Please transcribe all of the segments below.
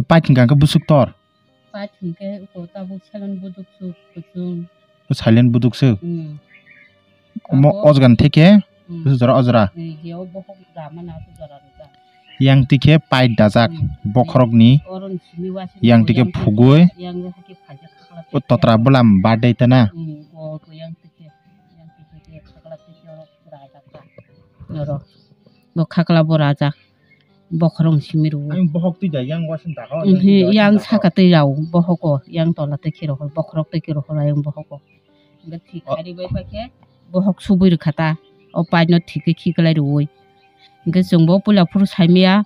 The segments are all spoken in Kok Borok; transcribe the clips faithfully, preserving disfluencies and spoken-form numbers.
Pait hwnkha khe busuk tor. Pait hwnkhe uko tabuk silent buduk su kuchung. O silent buduk su. Hmm. Omo abo o jaga ni theke hmm. Busuk jora o jora. Hmm, je o bohok rama na o jora rwjak. Yang tikhe pait dajak hmm. Bokhorok ni. Oro ni simi wasing yang tikhe yang phugwi. Yang hakhe phaijak khakla o totra bwlam birthday tana. Hmm, o yang tikhe, yang tikhe khakla tikhe oro rajak ta. Oro. Bo khakla bo rajak. Bokhorok simi rwo. Ayang bohok twi da, yang wasing da ho, mhm, yang yang wasing da ho. Saka twi rao, bohogo, yang tola twi khe rohor, bokhorok twi khe rohor ayang bohogo. Hingke thik o- khari bai paikhe, bohok subui rwkha ta, o paino thik khe khiklai rwui. Hingke chwngbo puila phuru saimaya,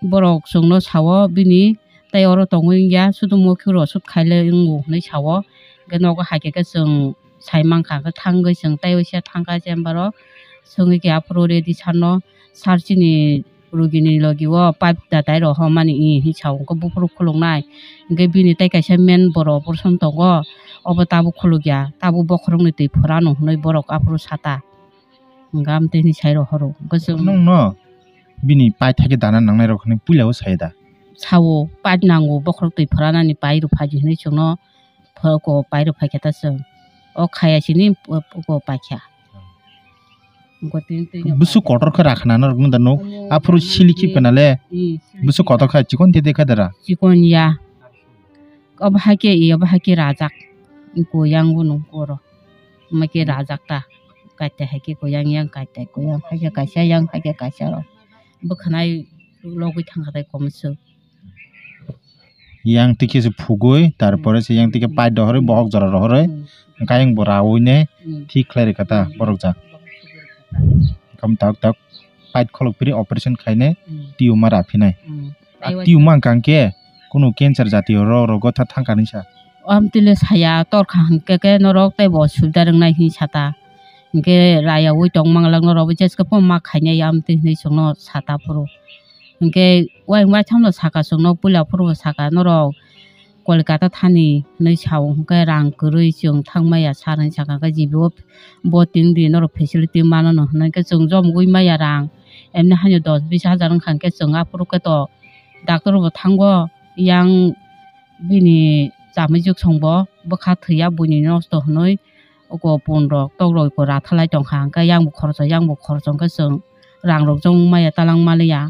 borok chwngno sao bini tei oro tongwi wngya, sudu mokhe rosot khailai wngo hinui sao. Hingke nogo haikhe khe chwng sai mankha, hingke thangwi chwng tei waisa thangkha chamber o, swngwi khe aphuru ready sarno, sar chini rugini logi o pipe datai rok homani i hinwi sao, hwnkhe buphuru khuluknai. Hwnkhe bini tei kaisa men borok operation tongo, obo tabuk khulukya, tabuk bokhorokni twi phurano hinwi borok aphuru sata. Hwnkhe amtwi hinwi sai rohoro. Hwnkhe chwng nungno bini pipe thakhe dana nangnai rok hinwi puila o sai da? Sao, pipe nango, bokhorok twi phuranani pipe rok phaidi hinwi chwngno. Phoko pairok phaikha ta chwng. O khaya sini phoko paikha. Busu kotor khe rakha na norok nung da nuk. Omo aphuru sili khip kana le. Busu kotor kha chikon te dekha dara. Chikon ya. Obo hai khe, obo hai khe rajak. Ko yang bo nung koro. Omo khe rajak ta. Kaita hai khe ko yang yang kaita ko yang hai khe kaisa yang hai khe kaisa rok. Bwkhanai logwi thangkha tai kom swk. Yang twi khe se phugwi, tarpore se yang twi khe pipe rohorwi, bohok jora rohorwi, hwnkhe ayang bo raui ne thik khlai rwkha ta borok ja. Kam tak tak pipe kholok phiri operation khainai, tumor aphinai. A tumor wngkha hwnkhe kunu cancer jatiyo rok rogo tha thangkha hinwi sa. Amtwi le saya torkha hwnkhe khe norok teibo subida rwngnai hinwi sa ta. Hwnkhe raya ui tong manglak norok bo jeske phano ma khainai amtwi hinwi chwngno sa ta phuru. Hwnkhe uaing uaitham no saka chwngno, puila phuru bo saka norok Kolkata thani hinwi sao, hwnkhe rang kwrwi chwng thang maya sir hinwi saka, hwnkhe G B o bo tini di norok facility mano no hinwi, hwnkhe chwng jomgwi maya rang, emni haino dos bis hajar wngkha, hwnkhe chwng aphuru khe to doctor bo thango, yang bini chamwi juksong bo bwkha thwiya buini nosto hinwi. Uko pun rok tok rok uko rathalai tongkha, hwnkhe yang bo khoroksa, yang bo khoroksa, hwnkhe chwng rang rok jong maya talang maliya.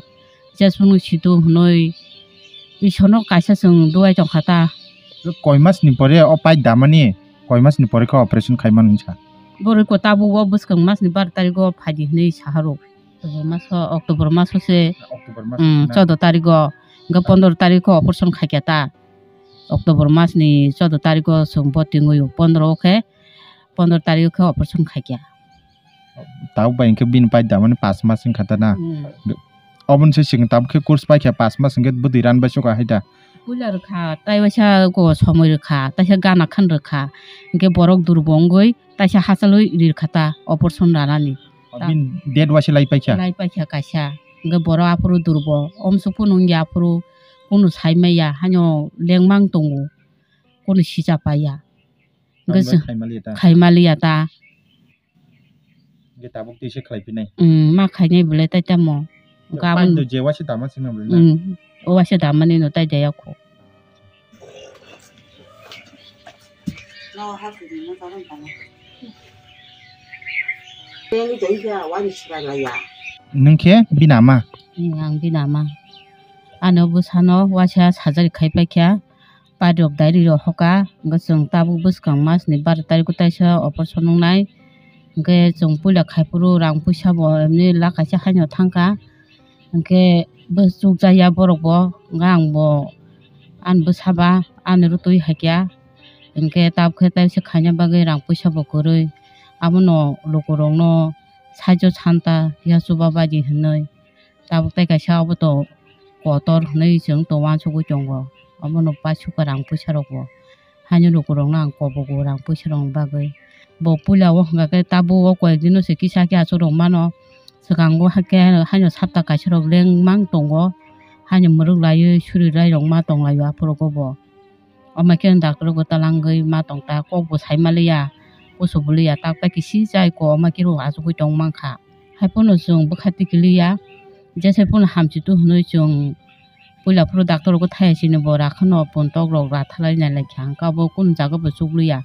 Jeswkno situ hwnwi Iswrno kaisa chwng duai tongkha ta. Koi mas ni pore o pipe damani, koi mas ni pore khe operation khai mano hinsa? Boroi ko tabuk o bwskang mas ni bar tarik o phaidi hinwi saharok. October maso, October maso se, October maso mm, se na? Choudo tarikgo, hwnkhe pondro tarikgo operation khaikha ta. October masni choudo tarikgo chwng bo tingwi o, pondro o khe, pondro tarikgo khe operation khaikha. Tabuk bai hwnkhe bini pai damani pash mas wngkha ta na? Mm. Oboni se chwng tabuk khe course paikha pash mas hwnkhe bwtwi ran bai sokha hai da? Puila rwkha, tai waisa go somoi rwkha, taisa gana khan rwkha, hwnkhe borok durbo wngwi taisa hachalwi rirkha ta operation ranani. O ta- bini date waisa lai paikha? Lai paikha kaisa. Hwnkhe borok aphuru durbo, omsuk phano wngya aphuru, kunu sai maya, haino lengmang tongo, kunu sicha paiya. Hwnkhe tamni bai chwng khai maliya ta? Khai maliya ta. Hwnkhe tabuk twi se khlai phinai? Mm, ma khainai belai tai tamo. Hwnkhe aboni je waisa dama singna belai na? Mm, o waisa damani no tai jaya kho. Nwng khe bini ama? Ang bini ama. Ano bwsano waisa surgery khai paikha, pairok dairiro hoka, hwnkhe chwng tabuk bwskang masni baro tarikgo taisa operation wngnai, hwnkhe chwng puila khaiphuru rang puisa bo emni lakh kaisa haino thangkha. Hwnkhe bo chukjaya borok bo, hwnkhe ang bo ani bwsa ba ani rw twi hai khe, hwnkhe tabukhe taisa khaina bagwi rang puisa bo kwrwi, abono lukurokno saijo santa ya chuba baidi hinwi, tabuk tai kaisa obo to kotor hinwi chwng to uansugwi tongo, obono paisuka rang puisa rok bo. Haino lukurokno ang kobogo rang puisa rokni bagwi. Bo puila o hwnkha khe tabuk o koyek dino se kisa khe achuk rok mano. Swkango hakhe haino sapta kaisa rok lengmang tongo. Haino mwrwk laiwi suri lai rok ma tong laio aphuru go bo. Omo khe ang doctor bo talangwi ma tong ta, kok bo sai maliya, kusu bo liya, tak tak kisi chai ko omo khe rw achugwi tong mankha. Haiphano chwng bwkha tikiliya, jesa phano hamchitu hwnwi chwng Puila phuru doctor rogo thaya sini bo rakhano puntok rok rathalai nai lai kha, hwnkhe abo kunu jaga bo chukliya.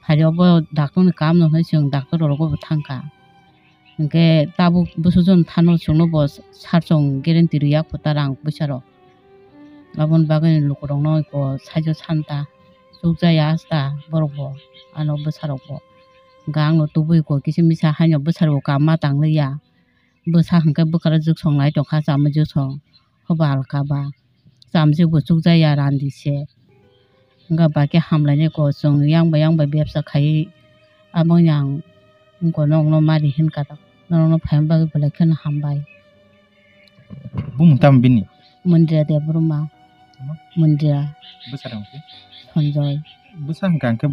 Phai obo doctor ni kaam no hwnwi chwng doctor rogo bo thangkha. Hwnkhe tabuk bwswk jon thano chwngno bo sar chwng guarantee rwya kho ta rang puisa rok. Aboni bagwi lukurokno iko saijo santa chukjaya asta borok bo ano bwsarok bo. Hwnkhe ang no tubui ko kisa misa haino bwsarok bo kaam ma tang liya. Bwsa hwnkhe bwkra juksong lai tongkha, chamwi juksong. Hoba alka ba. Chamjik bo chukjaya randi se. Wngkha ba khe hamlainai ko chwng yang bai yang bai bebsa khai. Aboni ang wngkha nokno mari hinkha ta. Norokno phaima bagwi belai kheno hambai. Bumung tamo bini? Mondria Debbarma. Tamo? Mondria. Bwsa rang khe? Sanjoy. Bwsa hwnkha hwnkhe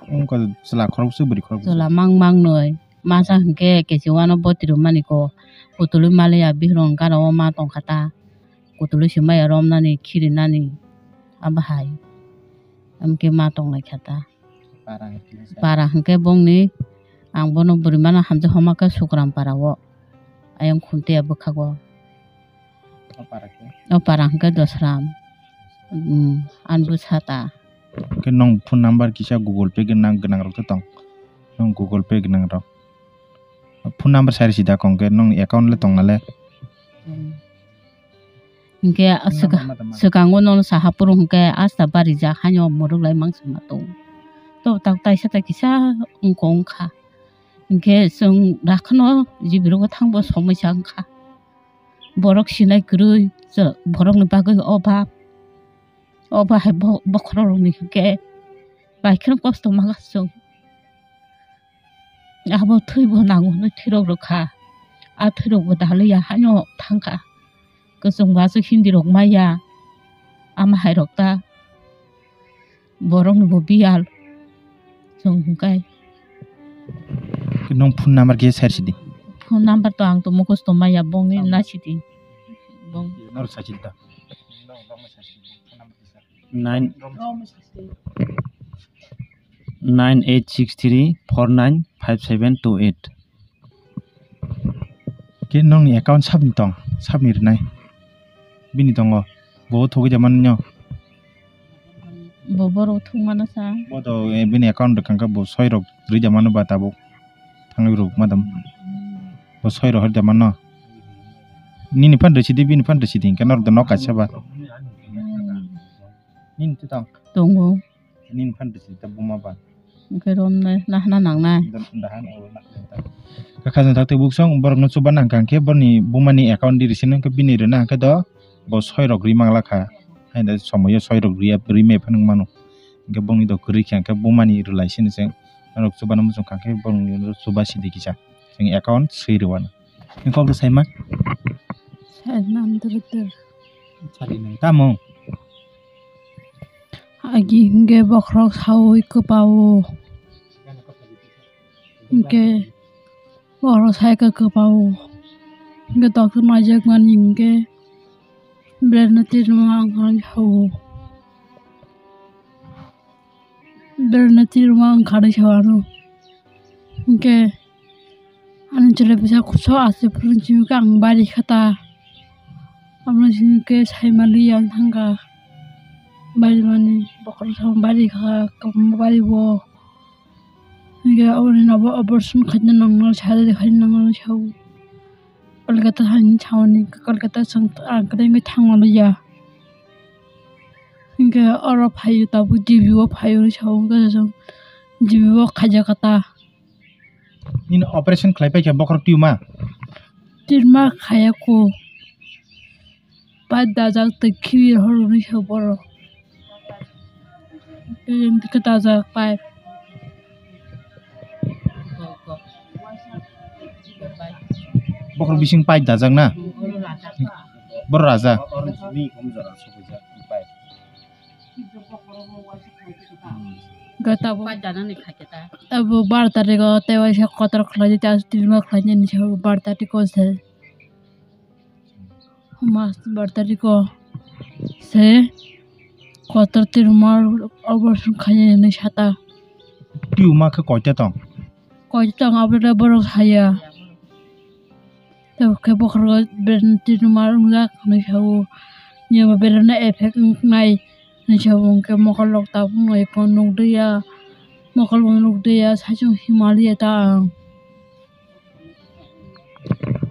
wngkha chwla khoroksa bwrwi khoroksa? Chwla mang mang noi. Masa hwnkhe kesi wano botwi rwmani ko. Kutulwi maliya bihirong gana o ma tongkha ta. Kutulwi se maya romnani khirinani abo hai. Amkhe ma tonglaikha ta. Para hwnkhe bongni ang bono bwrwi mano hamjak homa khe Sukram para o. Ayang khuntiya bwkhago. O para hwnkhe dosram. Ani bwsa ta. Hwnkhe nwng phone number kisa Google Pay gwnang gwnang rok tong. Nwng Google Pay gwnang rok. Phone number sari sida kong khe nwng account le tong nale. Hwnkhe swkang-, swkango nono saha phuru hwnkhe asta barijak haino mwrwk lai mangsa ma tongo. To tak taisa ta kisa wngkha wngkha. Hwnkhe chwng rakhno jibirogo thangbo somoisa wngkha. Borok sinai kwrwi borokni bagwi obab. Obo hai bo-, bokhorok rokni hwnkhe bai kheno kosto mangkha chwng. Abo thwibo nango hwnwi thwirok rwkha. A thwirokbo daliya haino thangkha. Kwchwngbo aswk Hindi rok maya. Ama hai rok ta borokni bo biyal. Chwng hwnkhe. Nwng phone number kisa sari sidi. Phone number to ang to mukhusto maya bongni na sidi. Bong. Nor sari sidi ta. Nine, nine eight six three four nine five seven two eight. Khe nongni account sabni tong, sabni rwnai. Bini tongo, bo thogwi da manwi no. Bo borok thwngmano sa. Bo to, eh, bini account rwkha khe bo soi rok rwi da mano ba tabuk. Thangwi rwk madam. Bo soi rok rwi da mano. Nini phan rwsidi, bini phan rwsidi, hwnkhe norok da nok kaisa ba. Hmm. Nini to tong. Tongo. Nini phan rwsidi ta buma ba. Hwnkhe romnai, nahana nangnai. Da-, dahan o na. Kha khajang thakte buksong borokno chuba nangkha hwnkhe borokni bumani account di rwsino hwnkhe bini rwna hwnkhe do bo soi rok rwi manglakha. Haida somoyo soi rok rwi, rwi maiphano wngmano. Hwnkhe bongni do kwrwi khe hwnkhe bumani rwlai sini se norok chubana muchungkha hwnkhe borokni chuba sidi kisa. Chwng account swi rwano. Nokol khe saima? Saima amtwrwtwr. Sadi nang tamo? Agi hwnkhe bokhorok saui kwpao. Hwnkhe bokhorok sai khe kwpao. Hwnkhe doctor naijakmani hwnkhe berna tirma ang hwnwi sao. Berna tirma ang kharwi sao ano. Hwnkhe ani chwla bisa kuso aswk phuru chimikhe ang bari kha ta. Amo chimikhe saimaliya ang thangkha. Bari mani bokhorok sama bari kha, kwbangma bari bo. Hwnkhe aboni nobo operation khaina nangmani sajari khaina nangmani sao. Kolkata haino saoni, Kolkata chwng ang kwdengwi thangmaliya. Hwnkhe oro phaio tabuk G B o phaio hinwi sao, hwnkhe chwng G B o khaijak kha ta. Nini operation khlai paikha bokhorok tumor? Tumor khaiya kho. Pipe dajak tei khibi rohor hwnwi sa borok. Tei dajak pipe. Bokhorok bising pipe dajak na? Borok raja. Hwnkhe tabuk, tabuk bar tarikh o tei waisa kotor khlai di, tei tumor khlai di hinwi sa bar tarikh o se. Mas bar tarikh o se kotor tumor operation khainai hinwi sa ta. Tumor khe koita tong? Koita tong, abo le borok saya. Tei khe bokhorok bereng tumor wngjak hinwi sao. Niyabo beremna effect wngnai. Nai sabo hwnkhe mokol rok tabuk nai phano nukliya. Mokol bo nukliya, saichung himaliya ta ang.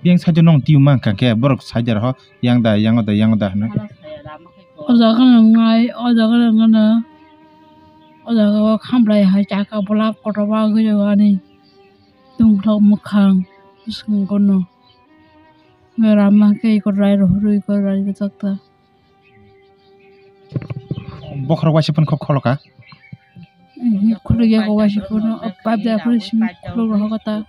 Yang saichung nong tiyuma wngkha khe borok saida rw yang da, yang da, yang da hwnwi. O jaga nang nai, o jaga nang nai. O jaga o khamlai hai chaka bwlap kotorma wngwi rw ani. Tungthok mwkhang bwskango no. Rama khe ikor rai rohorwi ikor rai rwjakta. Bokhorok waisa phano kho kholoka? Mhm, khuluk ya ko waisa phano, o pipe da phano simi khuluk rohor kata.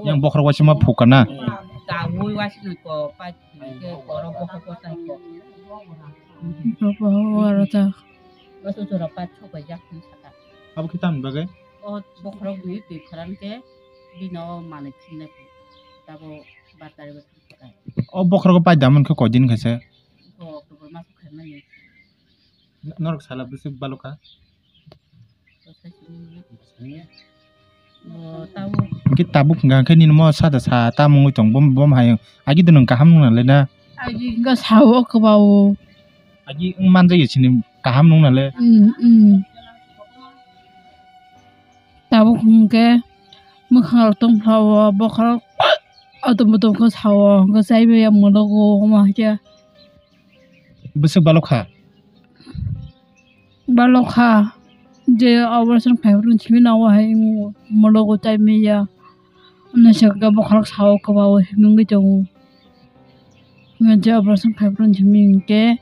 Yang bokhorok waisa ma phukana? Bokhorok waisa ma phukana. Bokhorok waisa ma phukana. Abo khe tamni bagwi? O bokhorokni twi pharan khe bino manwi thumnai tabo batari batari kwtai. O bokhorogo pai damani khe koi din khaisa? O October maso khaimani. Norok sala bwswk balokha? Bwswk simi. Bo tabuk. Hwnkhe tabuk hwnkha khe nini mo sada sa tamo wngwi tong bom bom hai agi do nwng kaham nung nalai na? Agi hwnkha sao kwbao. Agi wng manjak ya sini kaham nung nalai. Mm, mm. Tabuk hwnkhe mwkhang rok tongphla o bokhorok atom botom khe sao hwnkhe chaibai ya mwlwgo omo hai khe. Bwswk balokha? Balokha je operation khaiphrwng simi nao hai mwlwgo chaibai ya. Naisik khe bokhorok sao kwbao himwi tongo. Hwnkhe je operation khaiphrwng simi hinkhe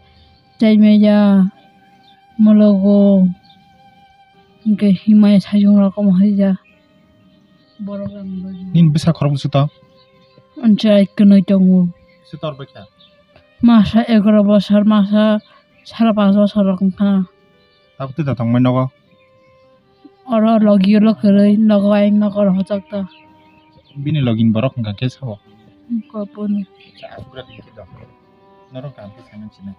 chaimaya, mologo, hinkhe himaya sajwng rok omo haija. Borok rok ni bagwi. Nini bwsa khorok bwswk tong? Anchai kwnwi tongo. Bwswk tor bai kha? Masa egaroh bosor, masa sara panch bosor rok wngkha. Tabuk twi da tongmani nogo? Oro logi ulo kwrwi nogo ayang nogo rohorjak ta. Bini logi ni borok wngkha khe sao? Wngkha boni. Acha, aswk gra di khe do. Norok kaham khe sanani sinai.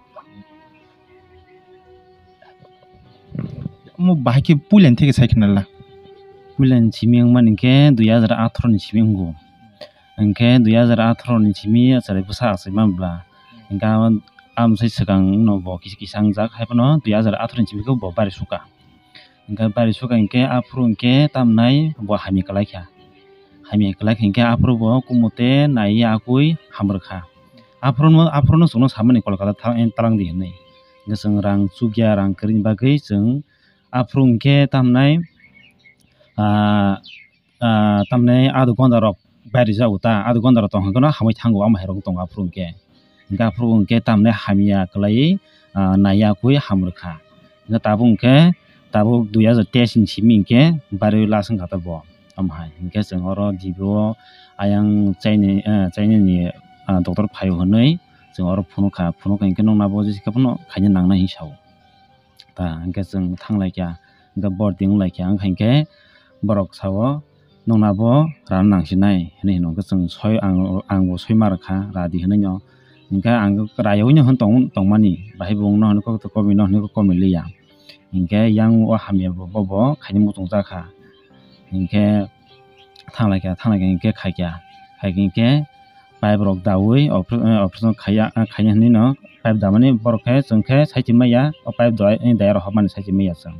Omo bahai khe puilani theke sai khna la? Puilani simi wngmani khe dui hazar atharo ni simi wngo. Hwnkhe dui hazar atharo ni simi achai bwsa achai ma bwla. Hwnkhe abo, abo mwsai swkang no bo kisa kisa wngjak, hai phano dui hazar atharo ni simi khe bo bari suka. Hwnkhe bari suka hinkhe aphuru hinkhe tamnai bo hamya kwlai kha. Hamya kwlai kha hinkhe aphuru bo kumute naiya akui hamrwkha. Aphuru no, aphuru no chwngno samani Kolkata tha-, talang di hinwi. Hwnkhe chwng rang chukya, rang kwrwini bagwi chwng aphuru hinkhe tamnai, ah, ah, tamni aduk gonda rok bai rijak ta, aduk gonda rok tong hwnkhe no hamwi thango, amo hai rok tongo aphuru hwnkhe. Hwnkhe aphuru hwnkhe tamni hamya kwlaiwi, ah, naiya kwi hamrwkha. Hwnkhe tabuk hwnkhe tabuk dui hazar teis ni simi hwnkhe barwi last wngkha ta bo, amo hai. Hwnkhe chwng oro D B O ayang chaini, eh, chainani, ah, doctor phaio hwnwi chwng oro phunukha, phunukha hwnkhe nokna bo jesa khe phano khaina nangnai hinwi sao. Ta hwnkhe chwng thanglaikha, hwnkhe borti wnglaikha, wngkha hinkhe borok sao, "Nokna bo rana nangsinai," hinwi hino. Hwnkhe chwng soi, ang, ang bo soi ma rwkha, "Radi," hinwi no. Hwnkhe ang rayogwino hwn tong-, tongmani, bahai bo wngno hwnwi kok to komi no hwnwi kok komi liya. Hwnkhe yang o hamya bo, bo, bo khaina muchungjak kha. Hwnkhe thanglaikha, thanglaikha hwnkhe khaikha, khaikha hwnkhe pipe rok daui opre-, eh, operation khaiya, eh, khaina hinwi no pipe damani borok khe chwng khe saichwi maya, o pipe dai, eh, dayaro hopmani saichwi maya chwng.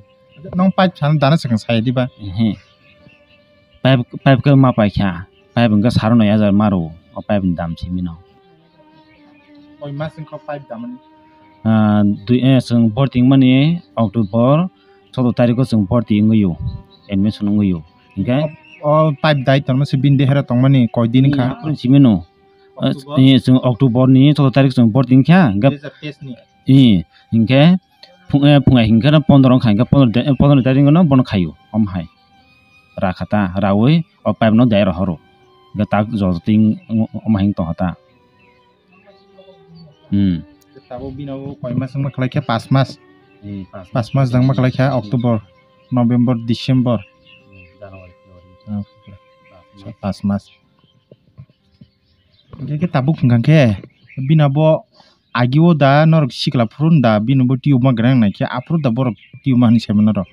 Nong pipe sana dana swkang saya diba? Ehe. Pipe, pipe khe ma paikha, pipe hwnkhe saro noi hajar ma rwo, o pipe ni dam simi no. Koi mas wngkha pipe damani? Ah, dui, eh, chwng borti wngmani October choudo tarikh o chwng borti wngwi o, admission wngwi o. Hinkhe o, o pipe dai tongma se bini dehera tongmani koi din wngkha? Aphuru simi no. October? Eh, chwng October ni choudo tarikh chwng borti wngkha, hinkhe dui hazar teis ni. Eh, hinkhe phung, eh, phung ai hinkhe no pondro wngkha, hinkhe pondro de-, pondro tarikh no bono khaio, omo hai. Rakha ta, raui o pipe no dai rohoro. Hinkhe tak joto ting omo hai tongkha ta. Hmm. Tabuk bini abo koi mas wngma khlai khe, pas mas. Hmm, pas mas. Pas mas dangma khlai khe, October, November, December. Hmm, January, February. Ah, pas mas. Hwnkhe khe tabuk hwnkha khe bini abo agi o da norok sikla phuru da bini bo tiyuma gwnang nai khe aphuru da borok tiyuma hinwi saimano rok.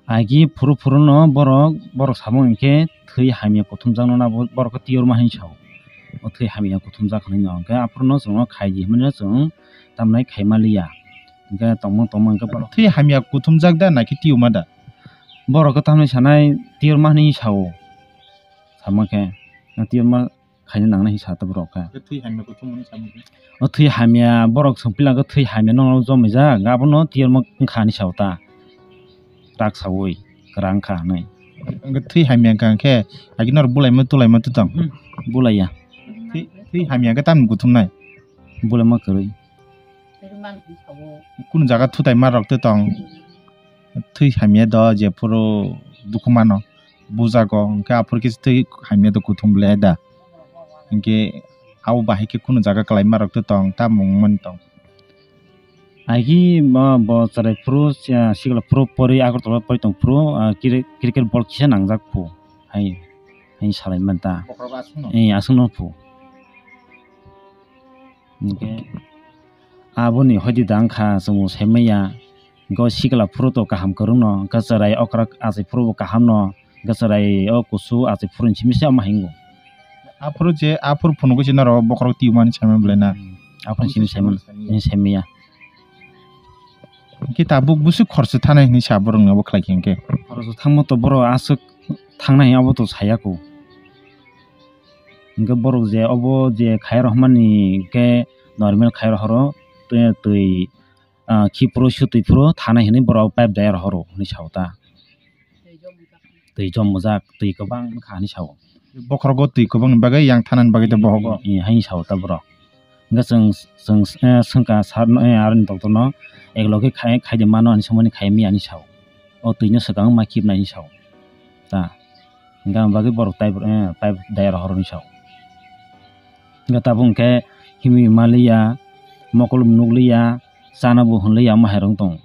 Agi phuru phuru no borok, borok samo hinkhe thwi hamya kuthumjakno na bo-, borok khe tiyorma hinwi sao. O thwi hamya kuthumjak hinwi no, hwnkhe aphuru no chwng no khai di hwnwi no chwng tamnai khai ma liya. Hwnkhe tongmung tongmung hwnkhe borok thwi hamya kuthumjak da, nakhe tiyuma da? Borok khe tamni sanai tiyuma hinwi sao. Sama khe, tiyuma khaina nangnai hinwi sa ta borok khe. Khe thwi hamya kuthum hinwi sama khe? O thwi hamya, borok chwng pila khe thwi hamya no jomijak, abono tiyuma wngkha hinwi sao ta. Rak saui, kwrang wngkha hinwi. Hwnkhe thwi hamya wngkha khe, agini norok bulaima tulaima tu tong? Hmm, bulaiya. Thwi, thwi hamya khe tamni kuthumnai? Bulaima kwrwi. Kunu jaga thutai ma rok tu tong? Thwi hamya do jephuru dukhu mano, bujago, hwnkhe aphuru khe thwi hamya do kuthum le da. Hwnkhe abo bahai khe kunu jaga kwlai ma rok tu tong, tamo wngmani tong? Aigi bo, bo chwrai phuru, ah, sikla phuru pori Agartala pori tong phuru, ah, kiri-, cricket ball kisa nangjak phu. Hai, hai salai man ta. Bokhorok aswkno? Eh, aswkno phu. Hwnkhe aboni hoidi da wngkha chwng sai maya. Hwnkhe o sikla phuru to kaham kwrwngno, hwnkhe chwrai okra achai phuru bo kahamno, hwnkhe chwrai o kusu achai phuru ni simi se omo hingo. Aphuru je, aphuru phunugwi se norok bokhorok tiyumani saimani belai na? Hmm. Aphuru simi saimani, simi saimaya. Hwnkhe tabuk busu khoroksa thanai hinwi sa borokno abo khlai khe hwnkhe? Khoroksa thangma to borok aswk thangnai abo to saya kho. Hwnkhe borok je obo je khai rohormani hwnkhe normal khai rohoro twi, twi, ah, khiphuru sutwi phuru thanai hinwi borok pipe daya rohoro hinwi sao ta. Twi jom mujak, twi kwbang wngkha hinwi sao. Bokhorogo twi kwbangni bagwi yang thanani bagwi tei bohogo. Eh, haini sao ta borok. Hwnkhe chwng, chwng, eh, swngkha sir no, eh, aroni doctor no, "Ek loge khai, khai de mano," hinwi swngmani, "Khai maya," hinwi sao. O twi no swkang ma khibnai hinwi sao. Ta. Hwnkhe ang bagwi borok tai, eh, pipe daya rohoro hinwi sao. Hwnkhe tabuk hwnkhe himwi ma liya, mokol bo nuk liya, chana bo hwn liya, omo hai rok tong.